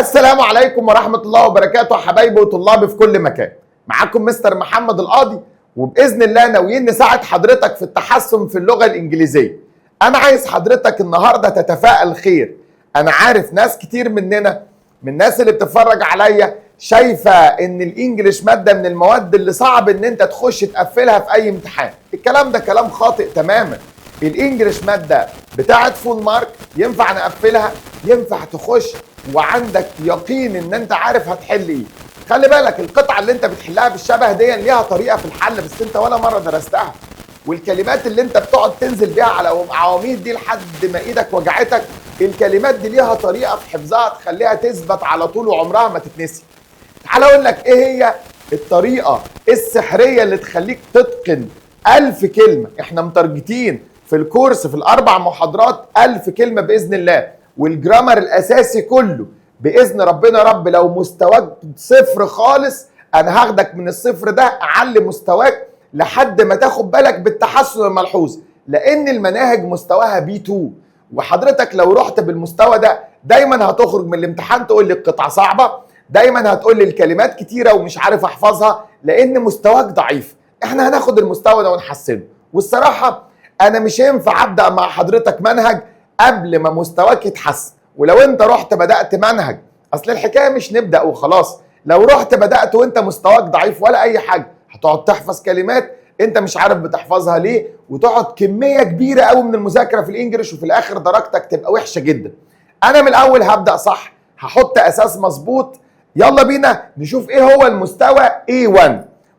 السلام عليكم ورحمة الله وبركاته حبايبي وطلابي في كل مكان. معاكم مستر محمد القاضي، وبإذن الله ناويين نساعد حضرتك في التحسن في اللغة الإنجليزية. أنا عايز حضرتك النهاردة تتفائل خير. أنا عارف ناس كتير مننا، من الناس اللي بتتفرج عليا، شايفة إن ال English مادة من المواد اللي صعب إن أنت تخش تقفلها في أي امتحان. الكلام ده كلام خاطئ تماما. ال English مادة بتاعت full mark، ينفع نقفلها، ينفع تخش وعندك يقين ان انت عارف هتحل ايه. خلي بالك، القطعة اللي انت بتحلها بالشبه دي ليها طريقه في الحل، بس انت ولا مرة درستها. والكلمات اللي انت بتقعد تنزل بيها على عواميد دي لحد ما ايدك وجعتك، الكلمات دي ليها طريقه في حفظها تخليها تثبت على طول وعمرها ما تتنسي. تعال اقول لك ايه هي الطريقة السحريه اللي تخليك تتقن 1000 كلمه. احنا مترجتين في الكورس في الاربع محاضرات 1000 كلمة باذن الله، وال grammar الاساسي كله باذن ربنا. رب لو مستواك صفر خالص، انا هاخدك من الصفر ده اعلي مستواك لحد ما تاخد بالك بالتحسن الملحوظ، لان المناهج مستواها B2، وحضرتك لو رحت بالمستوى ده دايما هتخرج من الامتحان تقول لي القطعة صعبه، دايما هتقول لي الكلمات كتيرة ومش عارف احفظها، لان مستواك ضعيف. احنا هناخد المستوى ده ونحسنه. والصراحة انا مش هينفع ابدا مع حضرتك منهج قبل ما مستواك يتحسن. ولو انت رحت بدات منهج، اصل الحكاية مش نبدا وخلاص، لو رحت بدات وانت مستواك ضعيف ولا اي حاجه، هتقعد تحفظ كلمات انت مش عارف بتحفظها ليه، وتقعد كمية كبيرة قوي من المذاكرة في ال English، وفي الاخر درجتك تبقى وحشة جدا. انا من الاول هبدا صح، هحط اساس مظبوط. يلا بينا نشوف ايه هو المستوى A1.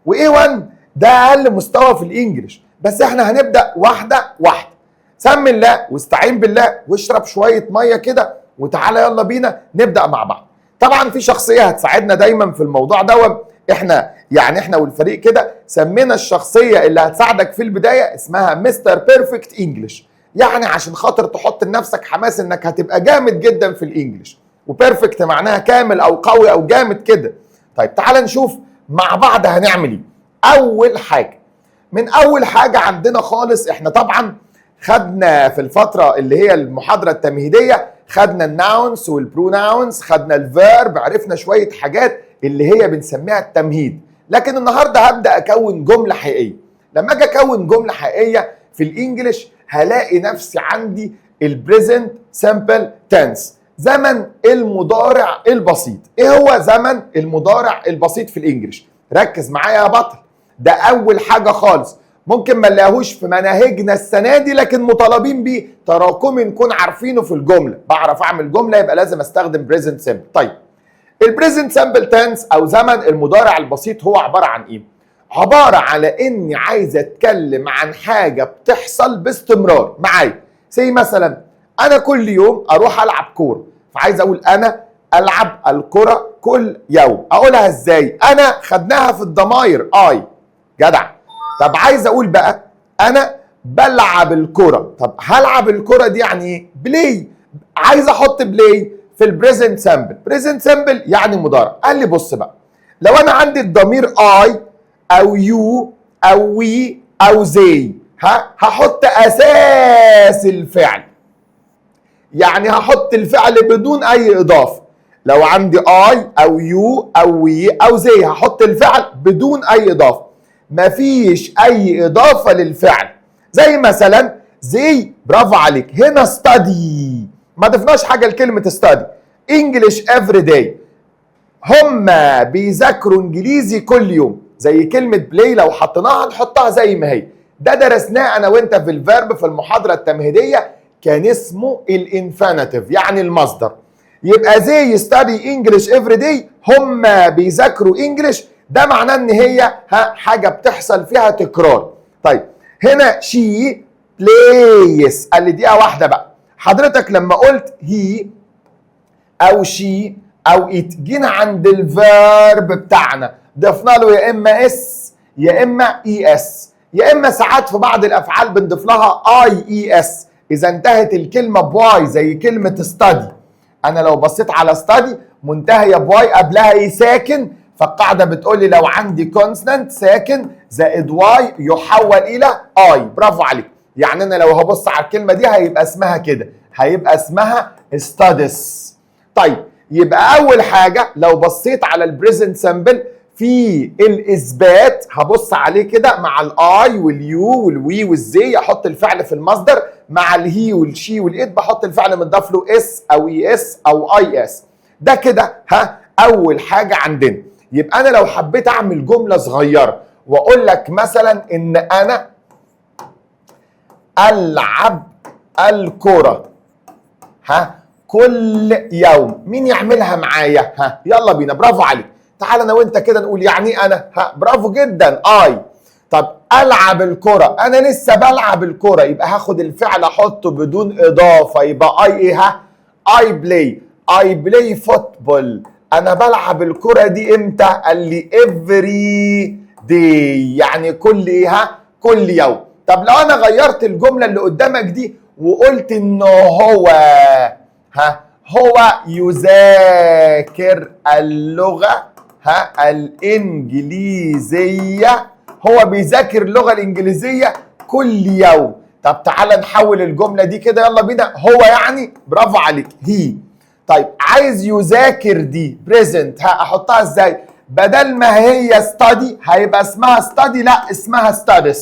و A1 ده اقل مستوى في ال English، بس احنا هنبدا واحدة واحده. سمي الله واستعين بالله واشرب شوية مية كده وتعالى، يلا بينا نبدا مع بعض. طبعا في شخصية هتساعدنا دايما في الموضوع ده. احنا يعني احنا والفريق كده سمينا الشخصية اللي هتساعدك في البداية اسمها Mister Perfect English، يعني عشان خاطر تحط لنفسك حماس انك هتبقى جامد جدا في ال English، و perfect معناها كامل او قوي او جامد كده. طيب، تعال نشوف مع بعض هنعمل ايه. اول حاجه، من اول حاجة عندنا خالص، احنا طبعا خدنا في الفترة اللي هي المحاضرة التمهيدية خدنا ال nouns وال pronouns، خدنا ال verb، عرفنا شوية حاجات اللي هي بنسميها التمهيد. لكن النهارده هبدا اكون جملة حقيقيه. لما اجي اكون جملة حقيقية في ال English هلاقي نفسي عندي ال present simple tense، زمن المضارع البسيط. ايه هو زمن المضارع البسيط في ال English؟ ركز معايا يا بطل. ده اول حاجة خالص ممكن ما نلاقيهوش في مناهجنا السنة دي، لكن مطالبين بيه تراكمي نكون عارفينه في الجمله. بعرف اعمل جملة يبقى لازم استخدم present simple. طيب، ال present simple tense او زمن المضارع البسيط هو عبارة عن ايه؟ عبارة على اني عايز اتكلم عن حاجة بتحصل باستمرار معايا. زي مثلا انا كل يوم اروح العب كوره، فعايز اقول انا العب الكره كل يوم، اقولها ازاي؟ انا خدناها في الضماير، I. جدع. طب عايز اقول بقى انا بلعب الكره. طب هلعب الكره دي يعني ايه؟ play. عايز احط play في ال present simple. present simple يعني مضارع. قال لي بص بقى، لو انا عندي الضمير I او you او we او they، ها، هحط اساس الفعل، يعني هحط الفعل بدون اي اضافه. لو عندي I او you او we او they هحط الفعل بدون اي اضافه، مفيش اي اضافه للفعل. زي مثلا they، برافو عليك، هنا study، ما ضفناش حاجة لكلمة study، English every day، هم بيذاكروا انجليزي كل يوم. زي كلمة play لو حطيناها نحطها زي ما هي. ده درسناه انا وانت في ال verb في المحاضرة التمهيديه، كان اسمه ال infinitive يعني المصدر. يبقى they study English every day، هم بيذاكروا English، ده معناه ان هي ها حاجة بتحصل فيها تكرار. طيب، هنا she plays. قال لي دقيقة واحدة بقى حضرتك، لما قلت he او she او it، جينا عند ال verb بتاعنا ضفنا له يا اما s يا اما es، يا اما ساعات في بعض الافعال بنضيف لها ies اذا انتهت الكلمة ب y، زي كلمة study. انا لو بصيت على study منتهية ب y، قبلها e ساكن، فالقاعدة بتقول لي لو عندي consonant ساكن زائد y يحول الى i. برافو عليك. يعني انا لو هبص على الكلمة دي هيبقى اسمها كده، هيبقى اسمها studies. طيب، يبقى اول حاجة لو بصيت على ال present simple في الاثبات، هبص عليه كده مع الاي واليو والوي والزي احط الفعل في المصدر، مع ال he وال she وال it بحط الفعل متضاف له s او es او ies. ده كده ها اول حاجة عندنا. يبقى انا لو حبيت اعمل جملة صغيرة واقول لك مثلا ان انا العب الكره ها كل يوم، مين يعملها معايا؟ ها يلا بينا. برافو عليك. تعال انا وانت كده نقول يعني انا، ها برافو جدا، I. طب العب الكره، انا لسه بلعب الكره، يبقى هاخد الفعل احطه بدون اضافه، يبقى I ايه؟ ها I play، I play football. انا بلعب الكره دي امتى؟ قال لي every day، يعني كل ايه؟ ها كل يوم. طب لو انا غيرت الجملة اللي قدامك دي وقلت انه هو ها هو يذاكر اللغة ها الانجليزيه، هو بيذاكر اللغة الانجليزية كل يوم. طب تعالى نحول الجملة دي كده، يلا بينا. هو يعني برافو عليك he. طيب عايز يذاكر دي present، ها احطها ازاي؟ بدل ما هي study هيبقى اسمها study، لا اسمها studies.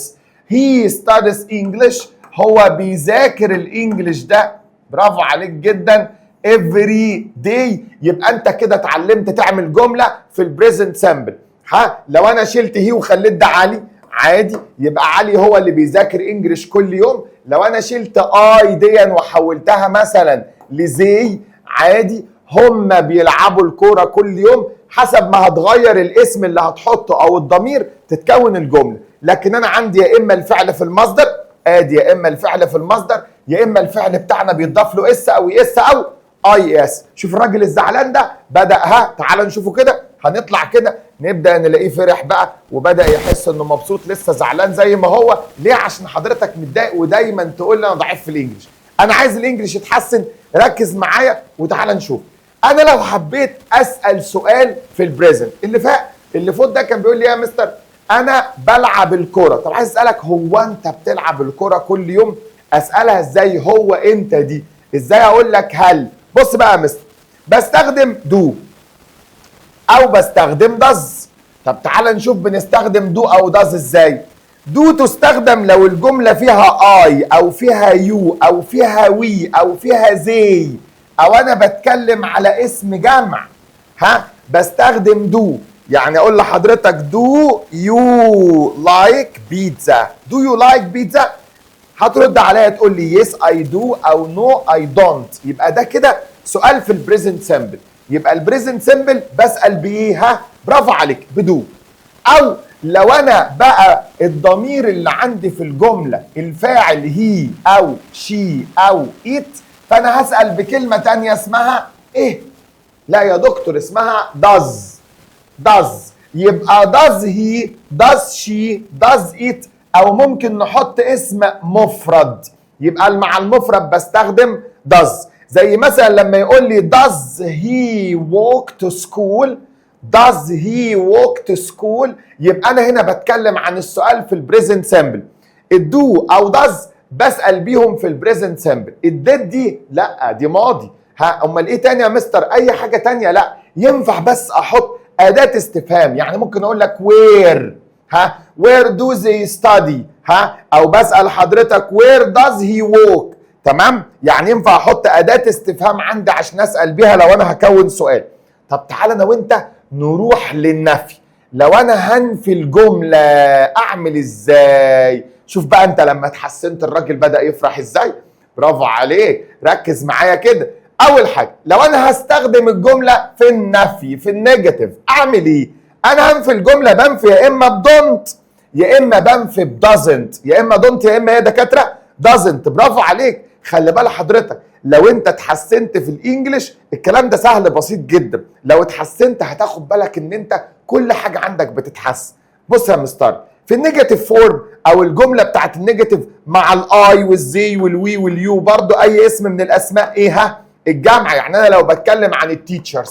he studies English، هو بيذاكر ال English ده، برافو عليك جدا، every day. يبقى انت كده اتعلمت تعمل جملة في ال present simple. ها لو انا شلت he وخليت ده علي عادي، يبقى علي هو اللي بيذاكر English كل يوم. لو انا شلت I ديا وحولتها مثلا ل they عادي، هم بيلعبوا الكورة كل يوم. حسب ما هتغير الاسم اللي هتحطه او الضمير تتكون الجمله. لكن انا عندي يا اما الفعل في المصدر ادي، يا اما الفعل في المصدر، يا اما الفعل بتاعنا بيتضاف له s او es او ies. شوف الراجل الزعلان ده بدا، ها تعال نشوفه كده. هنطلع كده نبدا نلاقيه فرح بقى وبدا يحس انه مبسوط. لسه زعلان زي ما هو. ليه؟ عشان حضرتك متضايق ودايما تقول لي انا ضعيف في ال English. انا عايز ال English يتحسن، ركز معايا وتعال نشوف. انا لو حبيت اسال سؤال في ال present، اللي فات اللي فوت ده كان بيقول لي يا مستر انا بلعب الكره. طب عايز اسالك هو انت بتلعب الكره كل يوم؟ اسالها ازاي هو انت دي؟ ازاي اقول لك هل؟ بص بقى يا مستر، بستخدم do او بستخدم does. طب تعال نشوف بنستخدم do او does ازاي. do تستخدم لو الجملة فيها I او فيها you او فيها we او فيها they او انا بتكلم على اسم جمع، ها بستخدم do. يعني اقول لحضرتك do you like pizza، do you like pizza؟ هترد عليا تقول لي yes I do او no I don't. يبقى ده كده سؤال في ال present simple. يبقى ال present simple بسال بايه؟ ها برافو عليك، ب do. او لو انا بقى الضمير اللي عندي في الجملة الفاعل he او she او it، فانا هسال بكلمه تانية اسمها ايه؟ لا يا دكتور اسمها does. does يبقى does he، does she، does it، او ممكن نحط اسم مفرد. يبقى مع المفرد بستخدم does. زي مثلا لما يقول لي does he walk to school، does he walk to school، يبقى انا هنا بتكلم عن السؤال في ال present simple. ال do او does بسأل بيهم في ال present simple. ال did دي لا، دي ماضي. ها امال ايه تاني يا مستر؟ اي حاجة تانية لا ينفع، بس احط اداه استفهام. يعني ممكن اقول لك where، ها where do they study، ها او بسأل حضرتك where does he walk. تمام؟ يعني ينفع احط اداه استفهام عندي عشان اسال بيها لو انا هكون سؤال. طب تعالى انا وانت نروح للنفي. لو انا هنفي الجملة اعمل ازاي؟ شوف بقى انت لما اتحسنت الراجل بدا يفرح ازاي. برافو عليك، ركز معايا كده. اول حاجة لو انا هستخدم الجملة في النفي في ال negative اعمل ايه؟ انا هنفي الجمله، بنفي يا اما ب don't يا اما بنفي ب doesn't. يا اما don't يا اما ايه يا دكاتره؟ doesn't. برافو عليك. خلي بال حضرتك لو انت اتحسنت في ال English الكلام ده سهل بسيط جدا. لو اتحسنت هتاخد بالك ان انت كل حاجة عندك بتتحسن. بص يا مستر، في ال negative form او الجملة بتاعت ال negative مع ال I وال they وال we وال you برضو اي اسم من الاسماء ايه؟ ها الجمع. يعني انا لو بتكلم عن ال teachers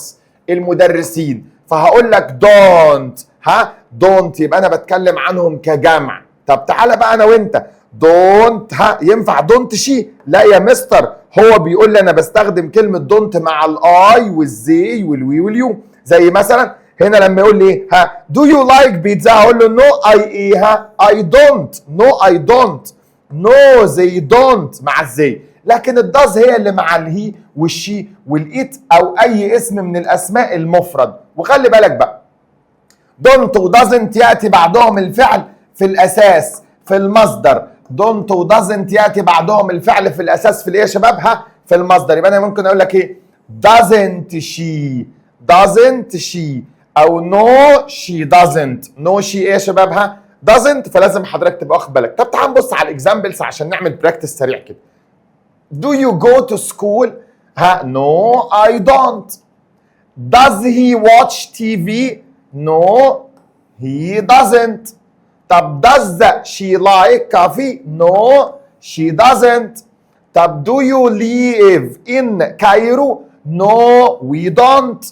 المدرسين فهقول لك don't، ها don't، يبقى انا بتكلم عنهم كجمع. طب تعالى بقى انا وانت don't، ها، ينفع don't she؟ لا يا مستر، هو بيقول لي انا بستخدم كلمة don't مع ال I وال they وال we وال you. زي مثلا هنا لما يقول لي ها do you like pizza، هقول له no I ايه؟ ها، I don't. no I don't، no they don't مع ال they. لكن ال does هي اللي مع ال he وال she وال it او اي اسم من الاسماء المفرد. وخلي بالك بقى، don't و doesn't ياتي بعدهم الفعل في الاساس في المصدر. don't و doesn't ياتي بعدهم الفعل في الاساس في الايه يا شباب؟ ها، في المصدر. يبقى انا ممكن اقول لك ايه؟ doesn't she، doesn't she، او no she doesn't. no she ايه يا شباب؟ ها، doesn't. فلازم حضرتك تبقى واخد بالك. طب تعال نبص على ال examples عشان نعمل practice سريع كده. Do you go to school؟ ها، no I don't. Does he watch TV؟ No he doesn't. طب does she like coffee؟ No she doesn't. طب do you live in Cairo؟ No we don't.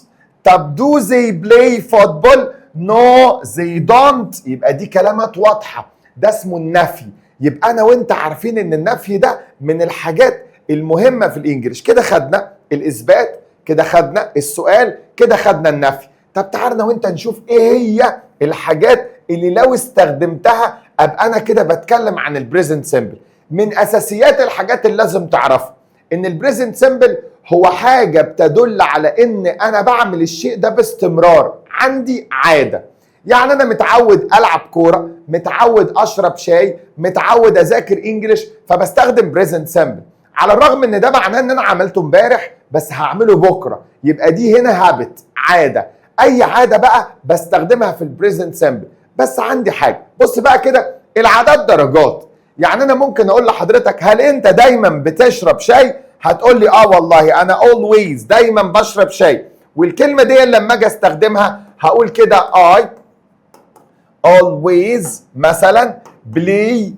طب do they play football؟ No they don't. يبقى دي كلمات واضحة، ده اسمه النفي. يبقى انا وانت عارفين ان النفي ده من الحاجات المهمة في ال English. كده خدنا الاثبات، كده خدنا السؤال، كده خدنا النفي. طب تعالى انا وانت نشوف ايه هي الحاجات اللي لو استخدمتها ابقى انا كده بتكلم عن ال present simple. من اساسيات الحاجات اللي لازم تعرفها ان ال present simple هو حاجة بتدل على ان انا بعمل الشيء ده باستمرار، عندي عاده. يعني انا متعود العب كوره، متعود اشرب شاي، متعود اذاكر English، فبستخدم present simple. على الرغم ان ده معناه ان انا عملته امبارح بس هعمله بكره. يبقى دي هنا habit، عاده. اي عادة بقى بستخدمها في ال present simple. بس عندي حاجه، بص بقى كده، العادات درجات. يعني انا ممكن اقول لحضرتك هل انت دايما بتشرب شاي؟ هتقول لي اه والله انا always دايما بشرب شاي. والكلمة دي لما اجي استخدمها هقول كده I always مثلا play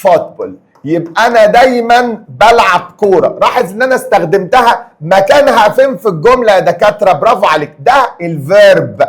football، يبقى انا دايما بلعب كوره. لاحظ ان انا استخدمتها، مكانها فين في الجملة يا دكاتره؟ برافو عليك، ده ال verb،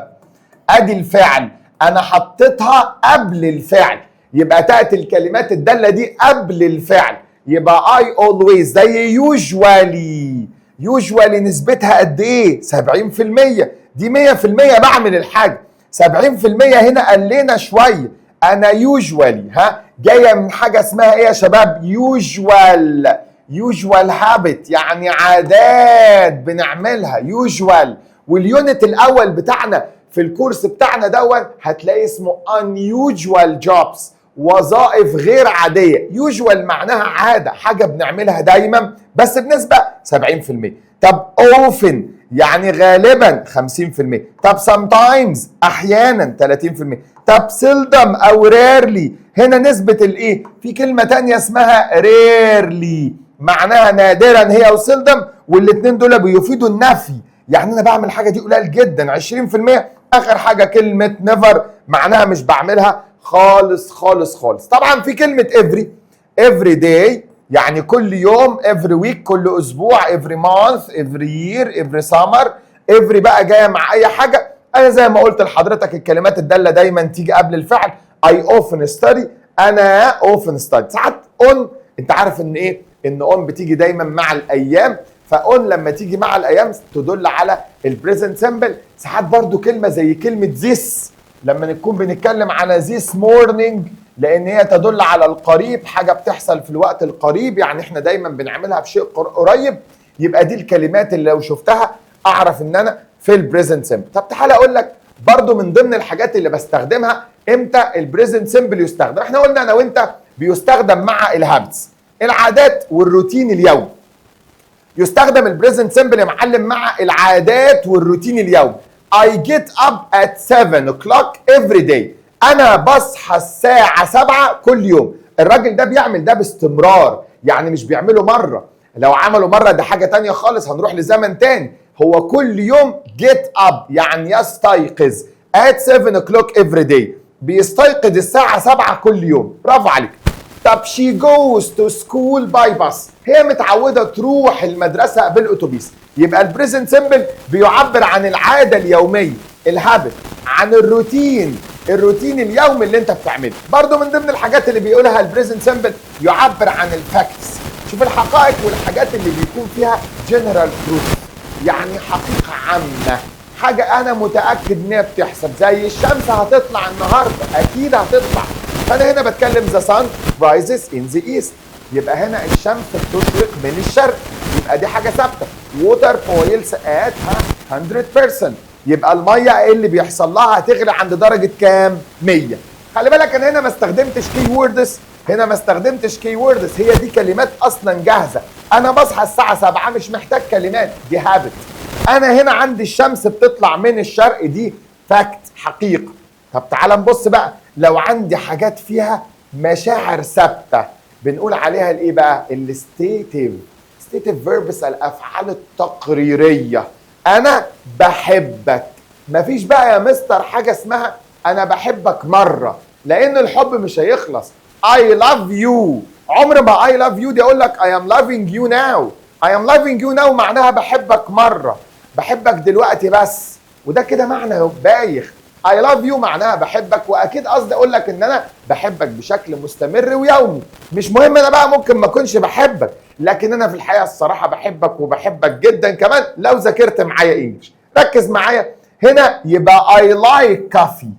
ادي الفعل، انا حطيتها قبل الفعل. يبقى تاتي الكلمات الدالة دي قبل الفعل. يبقى I always زي usually. usually نسبتها قد ايه؟ 70%. دي 100% بعمل الحاجه، 70% هنا قلنا شويه. انا usually ها جاية من حاجة اسمها ايه يا شباب؟ usual، usual habit، يعني عادات بنعملها usual. وال unit الاول بتاعنا في الكورس بتاعنا دون هتلاقي اسمه unusual jobs، وظائف غير عاديه. usual معناها عاده، حاجة بنعملها دايما بس بنسبة 70%. طب often يعني غالبا 50%. طب sometimes احيانا 30%. طب seldom او rarely هنا نسبة الايه؟ في كلمة تانية اسمها rarely معناها نادرا، هي و seldom، والاثنين دول بيفيدوا النفي. يعني انا بعمل حاجة دي قليل جدا، 20%. اخر حاجة كلمة never معناها مش بعملها خالص خالص خالص. طبعا في كلمة every، every day يعني كل يوم، every week كل اسبوع، every month، every year، every summer. every بقى جاية مع اي حاجه. انا زي ما قلت لحضرتك الكلمات الدالة دايما تيجي قبل الفعل. I often study، انا often study. ساعات on، انت عارف ان ايه؟ ان on بتيجي دايما مع الايام، ف on لما تيجي مع الايام تدل على ال present simple. ساعات برضو كلمة زي كلمة this لما نكون بنتكلم على this morning، لان هي تدل على القريب، حاجة بتحصل في الوقت القريب، يعني احنا دايما بنعملها بشيء قريب. يبقى دي الكلمات اللي لو شفتها اعرف ان انا في ال present simple. طب تعالى اقول لك برضو من ضمن الحاجات اللي بستخدمها، امتى ال present simple يستخدم؟ احنا قلنا انا وانت بيستخدم مع ال habits، العادات والروتين اليومي. يستخدم ال present simple يا معلم مع العادات والروتين اليومي. I get up at 7 o'clock every day. انا بصحى الساعة 7 كل يوم. الراجل ده بيعمل ده باستمرار، يعني مش بيعمله مرة. لو عمله مرة ده حاجة تانية خالص، هنروح لزمن تاني. هو كل يوم get up يعني يستيقظ at 7 o'clock every day، بيستيقظ الساعة 7 كل يوم. برافو عليك. طب she goes to school by bus، هي متعودة تروح المدرسة بالأتوبيس. يبقى ال present simple بيعبر عن العادة اليومية، ال habit، عن الروتين، الروتين اليومي اللي انت بتعمله. برضو من ضمن الحاجات اللي بيقولها ال present simple يعبر عن ال facts، شوف الحقائق والحاجات اللي بيكون فيها general truth، يعني حقيقة عامة، حاجة أنا متأكد إنها بتحصل، زي الشمس هتطلع النهاردة، أكيد هتطلع. فأنا هنا بتكلم the sun rises in the east، يبقى هنا الشمس بتشرق من الشرق، يبقى دي حاجة ثابتة. water boils at 100%، يبقى المية ايه اللي بيحصل لها؟ هتغلي عند درجة كام؟ 100. خلي بالك انا هنا ما استخدمتش key words، هنا ما استخدمتش key words، هي دي كلمات اصلا جاهزة. انا بصحى الساعة 7 مش محتاج كلمات، دي habit. انا هنا عندي الشمس بتطلع من الشرق، دي fact، حقيقة. طب تعال نبص بقى لو عندي حاجات فيها مشاعر ثابتة بنقول عليها الايه بقى؟ ال stative، stative verbs، الافعال التقريريه. انا بحبك، مفيش بقى يا مستر حاجة اسمها انا بحبك مره، لان الحب مش هيخلص. I love you، عمر ما I love you دي اقول لك I am loving you now. I am loving you now معناها بحبك مره، بحبك دلوقتي بس، وده كده معنى بايخ. I love you معناها بحبك، واكيد قصدي اقول لك ان انا بحبك بشكل مستمر ويومي. مش مهم انا بقى ممكن ما اكونش بحبك، لكن انا في الحقيقة الصراحة بحبك، وبحبك جدا كمان لو ذاكرت معايا English. ركز معايا هنا، يبقى I like coffee،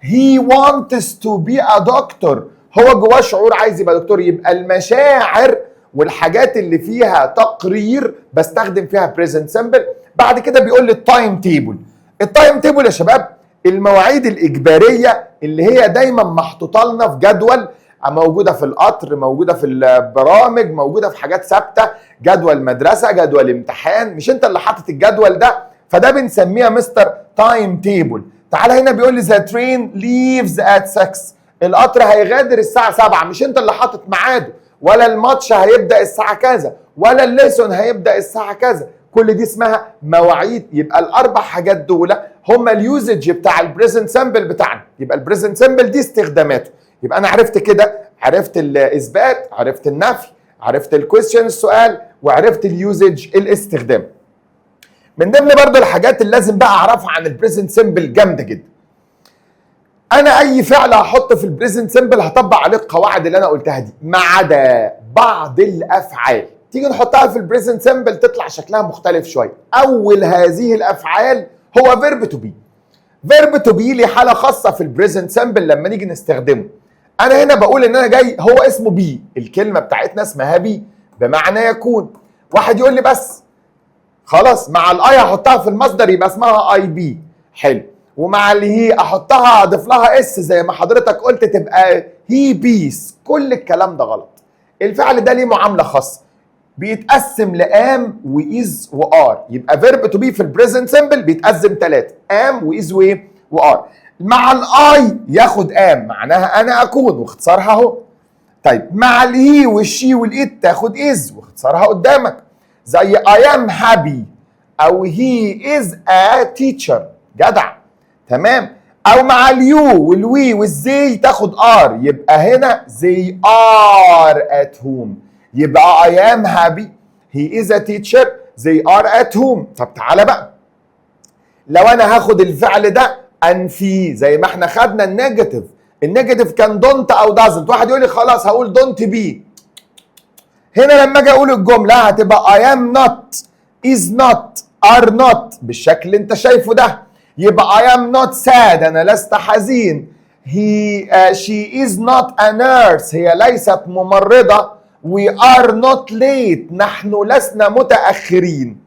he wants to be a doctor، هو جواه شعور عايز يبقى دكتور. يبقى المشاعر والحاجات اللي فيها تقرير بستخدم فيها present simple. بعد كده بيقول لي ال time table. ال time table يا شباب المواعيد الإجبارية اللي هي دايما محطوطة لنا في جدول، موجودة في القطر، موجودة في البرامج، موجودة في حاجات ثابتة، جدول مدرسة، جدول امتحان، مش انت اللي حاطط الجدول ده، فده بنسميها مستر time table. تعالى هنا بيقول لي the train leaves at 6، القطر هيغادر الساعة 7، مش انت اللي حاطط ميعاده، ولا الماتش هيبدأ الساعة كذا، ولا ال lesson هيبدأ الساعة كذا، كل دي اسمها مواعيد. يبقى الاربع حاجات دول هم ال usage بتاع ال present simple بتاعنا. يبقى ال present simple دي استخداماته. يبقى انا عرفت كده، عرفت الاثبات، عرفت النفي، عرفت ال question السؤال، وعرفت ال usage الاستخدام. من ضمن برضو الحاجات اللي لازم بقى اعرفها عن ال present simple جامدة جدا، انا اي فعل هحطه في ال present simple هطبق عليه القواعد اللي انا قلتها دي، ما عدا بعض الافعال تيجي نحطها في ال present simple تطلع شكلها مختلف شويه. اول هذه الافعال هو verb to be. verb to be ليه حاله خاصة في ال present simple لما نيجي نستخدمه. انا هنا بقول ان انا جاي، هو اسمه be، الكلمة بتاعتنا اسمها be بمعنى يكون. واحد يقول لي بس خلاص مع ال I هحطها في المصدر يبقى اسمها I be، حلو. ومع ال he احطها اضيف لها s زي ما حضرتك قلت تبقى he be's. كل الكلام ده غلط. الفعل ده ليه معاملة خاصه، بيتقسم ل am و is و are. يبقى verb to be في ال present simple بيتقسم ثلاثه، am و is وايه و are. مع ال I ياخد am معناها انا اكون واختصارها اهو. طيب مع ال he وال she وال it تاخد is واختصارها قدامك، زي I am happy او he is a teacher، جدع تمام. او مع ال you وال we وال they تاخد are، يبقى هنا they are at home. يبقى I am happy، he is a teacher، they are at home. طب تعالى بقى لو انا هاخد الفعل ده انفيه زي ما احنا خدنا ال negative، ال negative كان don't او doesn't. واحد يقول لي خلاص هقول don't be. هنا لما اجي اقول الجملة هتبقى I am not، is not، are not بالشكل اللي انت شايفه ده. يبقى I am not sad، انا لست حزين. he she is not a nurse، هي ليست ممرضه. we are not late، نحن لسنا متاخرين.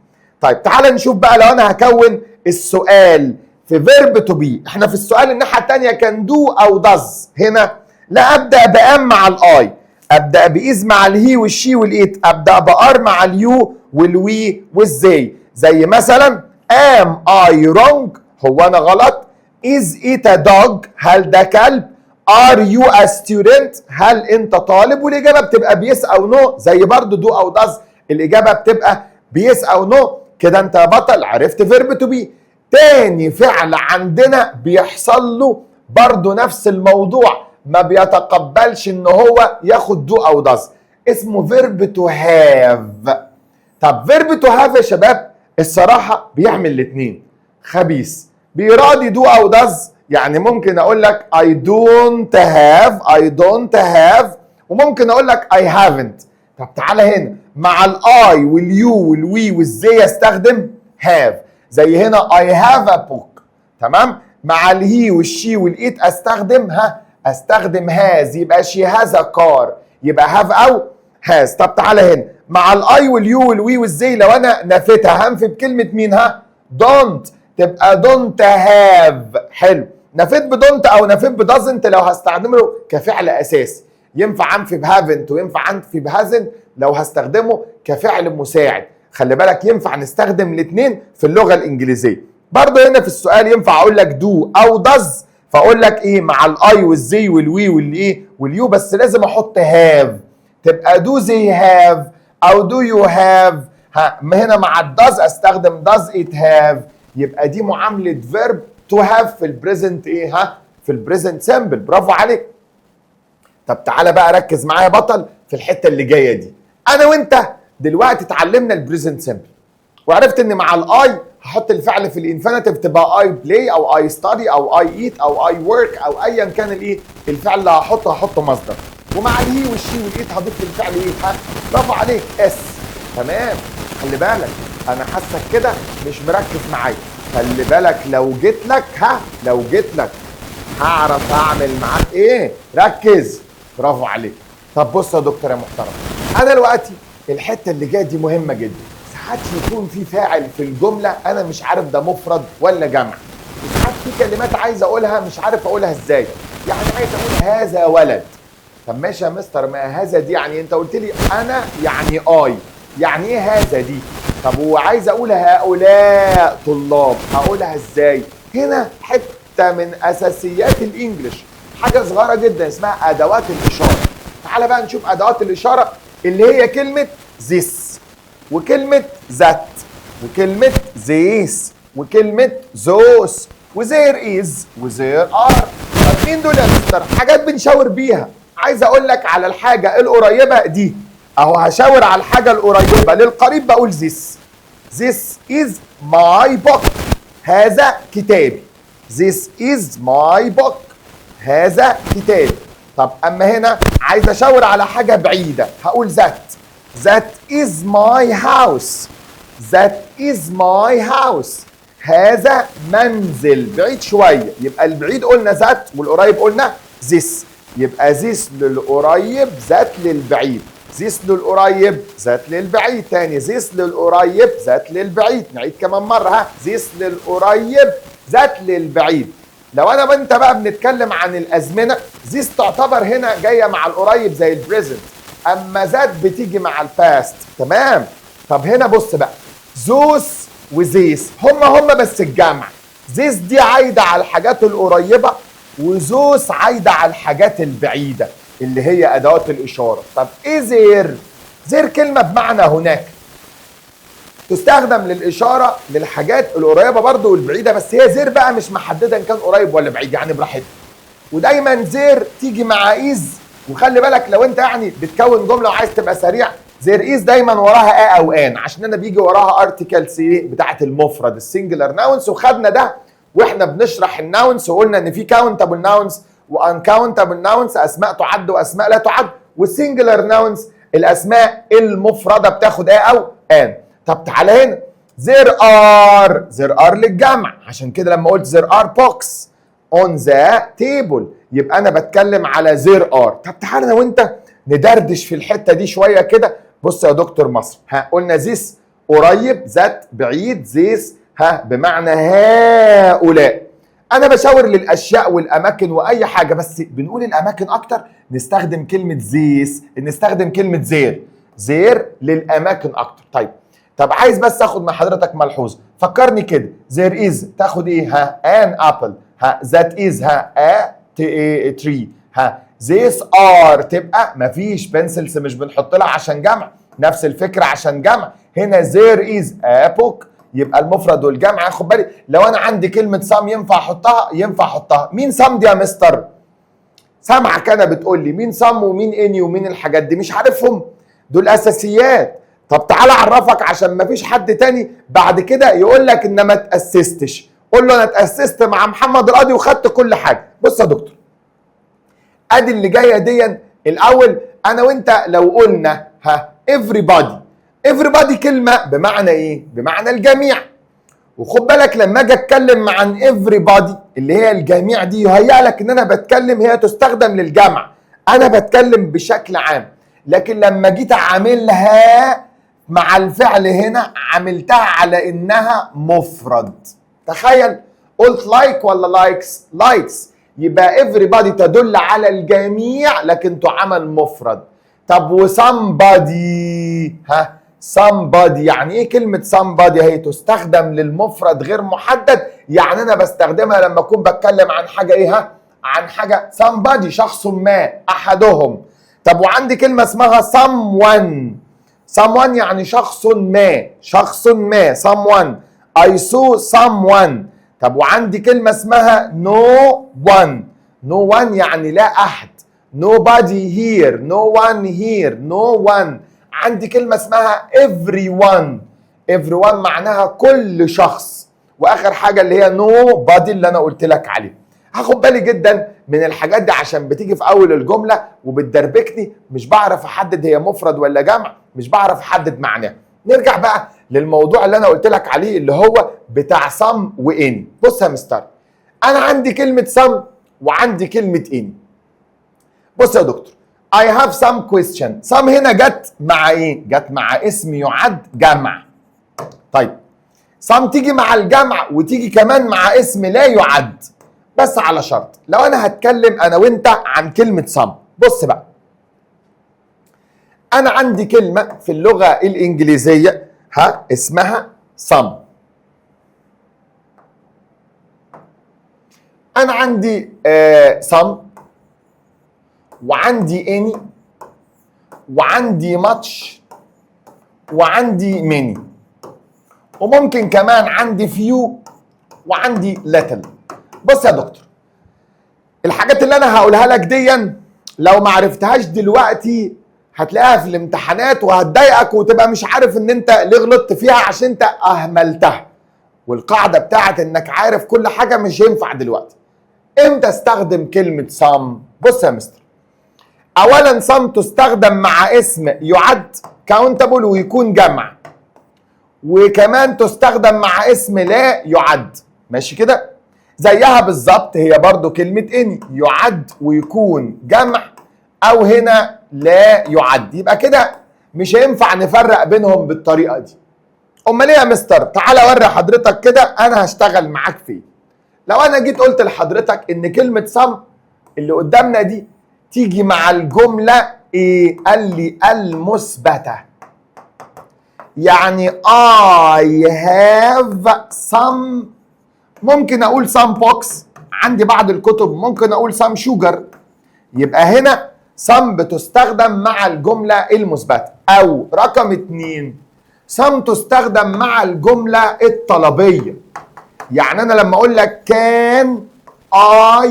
طيب تعال نشوف بقى لو انا هكون السؤال في verb to be. احنا في السؤال الناحية الثانية كان do او does، هنا لا، ابدا ب am مع ال I، ابدا ب is مع ال he وال she وال it، ابدا ب are مع ال you وال we وال they. زي مثلا am I wrong، هو انا غلط؟ is it a dog، هل ده كلب؟ are you a student، هل انت طالب؟ والاجابة بتبقى ب yes او no، زي برضو do او does الاجابة بتبقى ب yes او no. كده انت يا بطل عرفت verb to be. تاني فعل عندنا بيحصل له برضو نفس الموضوع، ما بيتقبلش ان هو ياخد do او does، اسمه verb to have. طب verb to have يا شباب الصراحة بيعمل الاثنين، خبيث، بيراضي do او does، يعني ممكن اقول لك I don't have، I don't have، وممكن اقول لك I haven't. طب تعالى هنا مع ال I وال you وال we وال they استخدم have، زي هنا I have a book. تمام؟ مع ال he وال she وال it استخدم ها، استخدم has، يبقى she has a car، يبقى have او has. طب تعالى هنا مع ال I وال you وال we وال they، لو انا نفيتها هنفي بكلمه مين؟ ها، don't، تبقى don't have. حلو، نفيت ب don't او نفيت ب doesn't لو هستخدمه كفعل اساسي. ينفع انفي ب haven't وينفع انفي ب hasn't لو هستخدمه كفعل مساعد. خلي بالك، ينفع نستخدم الاثنين في اللغة الانجليزيه. برضه هنا في السؤال ينفع اقول لك do او does، فاقول لك ايه؟ مع ال I وال they وال we والايه وال you، بس لازم احط have، تبقى do they have او do you have. ها، هنا مع ال does استخدم does it have. يبقى دي معاملة verb to have في ال present ايه؟ ها، في ال present simple. برافو عليك. طب تعالى بقى ركز معايا يا بطل في الحتة اللي جاية دي. انا وانت دلوقتي اتعلمنا ال present simple، وعرفت ان مع ال I هحط الفعل في ال infinitive، تبقى I play او I study او I eat او I work او ايا كان الايه الفعل اللي هحطه، هحطه مصدر. ومع ال he وال she وال it هضيف للفعل ايه؟ ها، برافو عليك، s. تمام. خلي بالك، انا حاسك كده مش مركز معايا. خلي بالك، لو جيت لك، ها، لو جيت لك هعرف اعمل معاك ايه. ركز، برافو عليك. طب بص يا دكتور يا محترم، انا دلوقتي الحتة اللي جاية دي مهمة جدا. ساعات يكون في فاعل في الجملة انا مش عارف ده مفرد ولا جمع، وساعات في كلمات عايز اقولها مش عارف اقولها ازاي. يعني عايز اقول هذا ولد. طب ماشي يا مستر، ما هذا دي يعني انت قلت لي انا يعني I، يعني ايه هذا دي؟ طب وعايز اقول هؤلاء طلاب، هقولها ازاي؟ هنا حتة من اساسيات ال English، حاجة صغيرة جدا اسمها ادوات الاشاره. تعالى بقى نشوف ادوات الاشارة اللي هي كلمة this وكلمه that وكلمه these وكلمه those و there is و there are. طب مين دول يا مستر؟ حاجات بنشاور بيها. عايز اقول لك على الحاجة القريبة دي اهو، هشاور على الحاجة القريبه. للقريب بقول this. this is my book، هذا كتابي. this is my book، هذا كتابي. طب اما هنا عايز اشاور على حاجة بعيده، هقول that. that is my house، that is my house، هذا منزل بعيد شويه. يبقى البعيد قلنا that والقريب قلنا this. يبقى this للقريب، that للبعيد. this للقريب، that للبعيد. تاني، this للقريب، that للبعيد. نعيد كمان مره، ها، this للقريب، that للبعيد. لو انا وانت بقى بنتكلم عن الازمنه، this تعتبر هنا جاية مع القريب زي ال present، اما that بتيجي مع ال past. تمام؟ طب هنا بص بقى، those و these هما هما بس الجمع. these دي عايدة على الحاجات القريبه، و those عايدة على الحاجات البعيده، اللي هي ادوات الاشاره. طب ايه there؟ there كلمة بمعنى هناك، تستخدم للاشارة للحاجات القريبة برضو والبعيده، بس هي there بقى مش محددة ان كان قريب ولا بعيد، يعني براحتك. ودايما there تيجي مع is. وخلي بالك، لو انت يعني بتكون جملة وعايز تبقى سريع، there is دايما وراها a او an، عشان انا بيجي وراها articles ايه؟ بتاعه المفرد، ال singular nouns. وخدنا ده واحنا بنشرح ال nouns، وقلنا ان في countable nouns و uncountable nouns، اسماء تعد واسماء لا تعد، وال singular nouns الاسماء المفردة بتاخد a او an. طب تعالى هنا، there are، there are للجمع. عشان كده لما قلت there are books on the table يبقى انا بتكلم على there are. طب تعالى انا وانت ندردش في الحتة دي شوية كده. بص يا دكتور مصر، ها، قلنا this قريب، that بعيد، these ها بمعنى هؤلاء. انا بشاور للاشياء والاماكن واي حاجه، بس بنقول الاماكن اكتر، نستخدم كلمة these، نستخدم كلمة there. there للاماكن اكتر. طيب، طب عايز بس اخد مع حضرتك ملحوظه. فكرني كده، there is تاخد ايه؟ ها، an apple. ها، that is ها a tree. ها، these are تبقى مفيش pencils، مش بنحط لها عشان جمع. نفس الفكرة عشان جمع. هنا there is a book، يبقى المفرد والجمع. خد بالي، لو انا عندي كلمة some ينفع احطها؟ ينفع احطها. مين some دي يا مستر؟ سامعك انا بتقول لي مين some ومين any ومين الحاجات دي، مش عارفهم؟ دول اساسيات. طب تعالى اعرفك عشان مفيش حد تاني بعد كده يقول لك ان ما تاسستش. قول له انا اتاسست مع محمد القاضي وخدت كل حاجه. بص يا دكتور، ادي اللي جاية دي. الاول انا وانت لو قلنا ها everybody، everybody كلمة بمعنى ايه؟ بمعنى الجميع. وخد بالك لما اجي اتكلم عن everybody اللي هي الجميع دي، يهيأ لك ان انا بتكلم هي تستخدم للجمع، انا بتكلم بشكل عام. لكن لما جيت اعاملها مع الفعل هنا عملتها على انها مفرد. تخيل قلت like ولا likes؟ likes. يبقى everybody تدل على الجميع لكن تعامل مفرد. طب و somebody؟ ها somebody يعني ايه كلمة somebody؟ هي تستخدم للمفرد غير محدد، يعني انا بستخدمها لما اكون بتكلم عن حاجة ايه؟ ها عن حاجة somebody شخص ما، احدهم. طب وعندي كلمة اسمها someone، someone يعني شخص ما، شخص ما someone، I saw someone. طب وعندي كلمة اسمها no one، no one يعني لا أحد، nobody here، no one here، no one. عندي كلمة اسمها everyone، everyone معناها كل شخص. واخر حاجة اللي هي nobody اللي انا قلت لك عليه. هاخد بالي جدا من الحاجات دي عشان بتيجي في اول الجملة وبتدربكني، مش بعرف احدد هي مفرد ولا جمع، مش بعرف احدد معناها. نرجع بقى للموضوع اللي انا قلت لك عليه اللي هو بتاع some و any. بص يا مستر، انا عندي كلمة some وعندي كلمة any. بص يا دكتور، I have some question. some هنا جت مع ايه؟ جت مع اسم يعد جمع. طيب some تيجي مع الجمع وتيجي كمان مع اسم لا يعد، بس على شرط. لو انا هتكلم انا وانت عن كلمة some، بص بقى، انا عندي كلمة في اللغة الانجليزية ها اسمها some. انا عندي some وعندي any وعندي much وعندي many، وممكن كمان عندي few وعندي little. بص يا دكتور، الحاجات اللي انا هقولها لك دي لو ما عرفتهاش دلوقتي هتلاقيها في الامتحانات وهتضايقك وتبقى مش عارف ان انت ليه غلطت فيها عشان انت اهملتها. والقاعدة بتاعت انك عارف كل حاجة مش ينفع دلوقتي. امتى استخدم كلمة some؟ بص يا مستر، اولا some تستخدم مع اسم يعد countable ويكون جمع، وكمان تستخدم مع اسم لا يعد. ماشي كده؟ زيها بالظبط هي برضو كلمة any، يعد ويكون جمع او هنا لا يعد. يبقى كده مش هينفع نفرق بينهم بالطريقة دي. امال ايه يا مستر؟ تعالى اوري حضرتك كده انا هشتغل معاك فيه. لو انا جيت قلت لحضرتك ان كلمة some اللي قدامنا دي تيجي مع الجملة ايه؟ قال لي المثبتة، يعني I have some، ممكن اقول some books، عندي بعض الكتب، ممكن اقول some sugar. يبقى هنا some بتستخدم مع الجملة المثبتة. او رقم 2، some تستخدم مع الجملة الطلبية. يعني انا لما اقول لك can I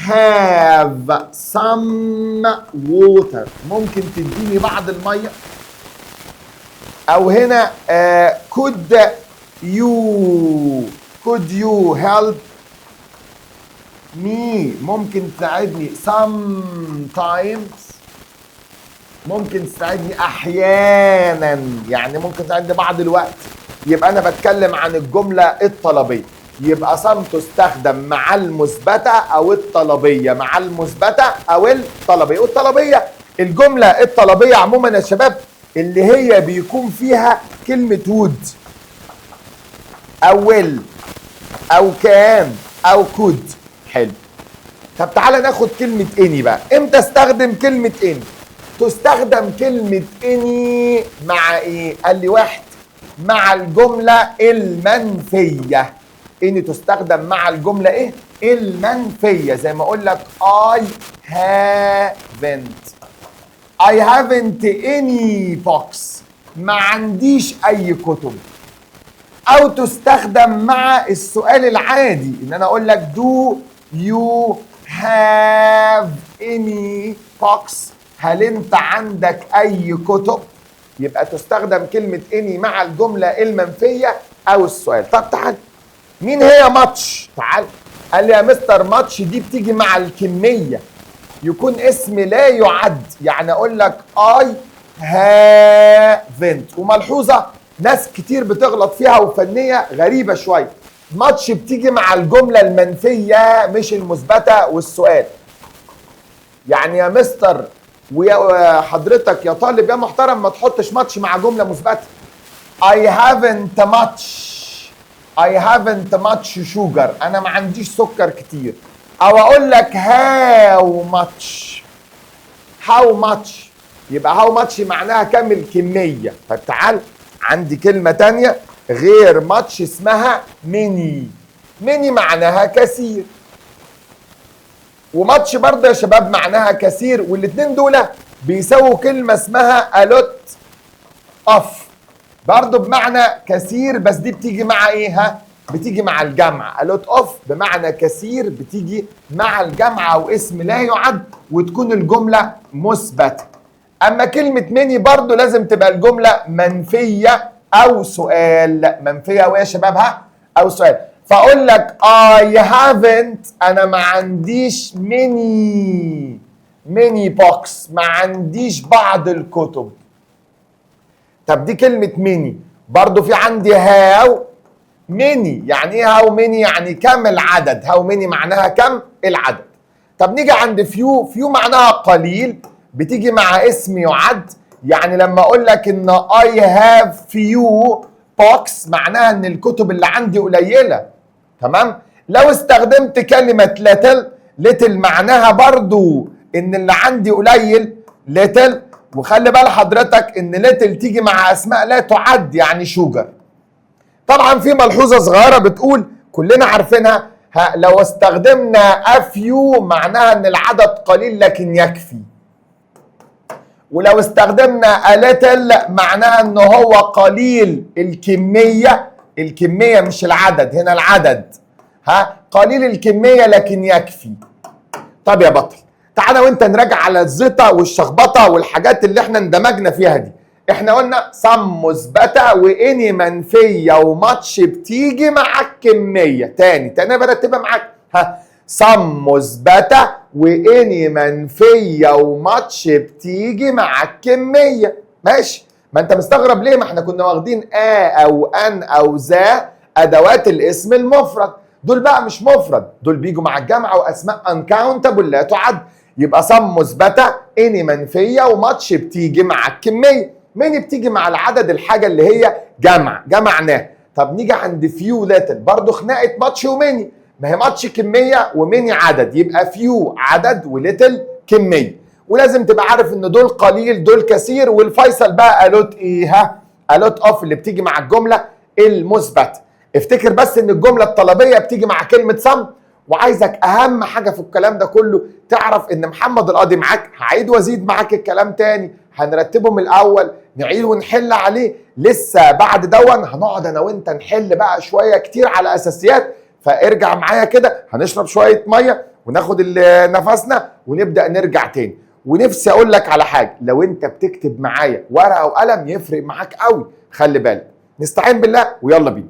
have some water، ممكن تديني بعض المية. او هنا could you help me، ممكن تساعدني sometimes، ممكن تساعدني احيانا، يعني ممكن تساعدني بعض الوقت. يبقى انا بتكلم عن الجملة الطلبية. يبقى some تستخدم مع المثبتة او الطلبية، مع المثبتة او الطلبية. والطلبية الجملة الطلبية عموما يا شباب اللي هي بيكون فيها كلمة would او will او can او could. حلو. طب تعالى ناخد كلمة any بقى. امتى استخدم كلمة any؟ تستخدم كلمة any مع ايه؟ قال لي واحد، مع الجملة المنفية. any تستخدم مع الجملة ايه؟ المنفية. زي ما اقول لك I haven't، I haven't any books، ما عنديش اي كتب. او تستخدم مع السؤال العادي، ان انا اقول لك do you have any books، هل انت عندك اي كتب؟ يبقى تستخدم كلمة any مع الجملة المنفية او السؤال. طب تعال مين هي much؟ تعال، قال لي يا مستر much دي بتيجي مع الكميه، يكون اسم لا يعد، يعني اقول لك I haven't. وملحوظه ناس كتير بتغلط فيها وفنيه غريبة شويه، much بتيجي مع الجملة المنفية مش المثبتة والسؤال. يعني يا مستر ويا حضرتك يا طالب يا محترم، ما تحطش much مع جملة مثبته. I haven't much، I haven't much sugar، انا ما عنديش سكر كتير. او اقول لك how much، how much، يبقى how much معناها كم الكمية. طيب تعال، عندي كلمة تانية غير much اسمها many. many معناها كثير، و much برضه يا شباب معناها كثير، والاتنين دول بيساووا كلمة اسمها a lot of، برضه بمعنى كثير، بس دي بتيجي مع ايه؟ ها؟ بتيجي مع الجمع. a lot of بمعنى كثير، بتيجي مع الجمع او اسم لا يعد وتكون الجملة مثبتة. اما كلمة many برضه لازم تبقى الجملة منفية او سؤال. منفية او ايه يا شباب؟ ها؟ او سؤال. فاقول لك I haven't، انا ما عنديش many، many books، ما عنديش بعض الكتب. طب دي كلمة many. برضو في عندي how many. يعني ايه how many؟ يعني كم العدد. how many معناها كم العدد. طب نيجي عند few. few معناها قليل، بتيجي مع اسم يعد، يعني لما اقول لك ان I have few books معناها ان الكتب اللي عندي قليلة. تمام؟ لو استخدمت كلمة little، little معناها برضو ان اللي عندي قليل، little. وخلي بال حضرتك ان little تيجي مع اسماء لا تعد، يعني sugar. طبعا في ملحوظة صغيرة بتقول كلنا عارفينها، ها، لو استخدمنا a few معناها ان العدد قليل لكن يكفي، ولو استخدمنا a little معناها ان هو قليل الكمية، الكمية مش العدد، هنا العدد، ها، قليل الكمية لكن يكفي. طب يا بطل، تعالى وانت نراجع على الزيطة والشخبطة والحاجات اللي احنا اندمجنا فيها دي. احنا قلنا some مثبتة و any منفية و much بتيجي مع الكمية. تاني تاني، برتبها معاك، ها، some مثبتة و any منفية و much بتيجي مع الكمية. ماشي، ما انت مستغرب ليه؟ ما احنا كنا واخدين a او an او the ادوات الاسم المفرد. دول بقى مش مفرد، دول بيجوا مع الجمع واسماء uncountable لا تعد. يبقى some مثبته، any منفيه، و much بتيجي مع الكميه، many بتيجي مع العدد، الحاجة اللي هي جمع جمعناه. طب نيجي عند few، little، برضو خناقه much و many. ما هي much كمية و many عدد، يبقى few عدد و little كميه. ولازم تبقى عارف ان دول قليل دول كثير. والفيصل بقى a lot ايه؟ ها؟ a lot of اللي بتيجي مع الجملة المثبته. افتكر بس ان الجملة الطلبيه بتيجي مع كلمة some. وعايزك اهم حاجة في الكلام ده كله تعرف ان محمد القاضي معاك، هعيد وازيد معاك الكلام تاني، هنرتبه من الاول، نعيد ونحل عليه لسه. بعد دون هنقعد انا وانت نحل بقى شوية كتير على اساسيات. فارجع معايا كده، هنشرب شوية مية وناخد نفسنا ونبدا نرجع تاني. ونفسي اقول لك على حاجه، لو انت بتكتب معايا ورقة وقلم يفرق معاك قوي، خلي بالك. نستعين بالله ويلا بينا.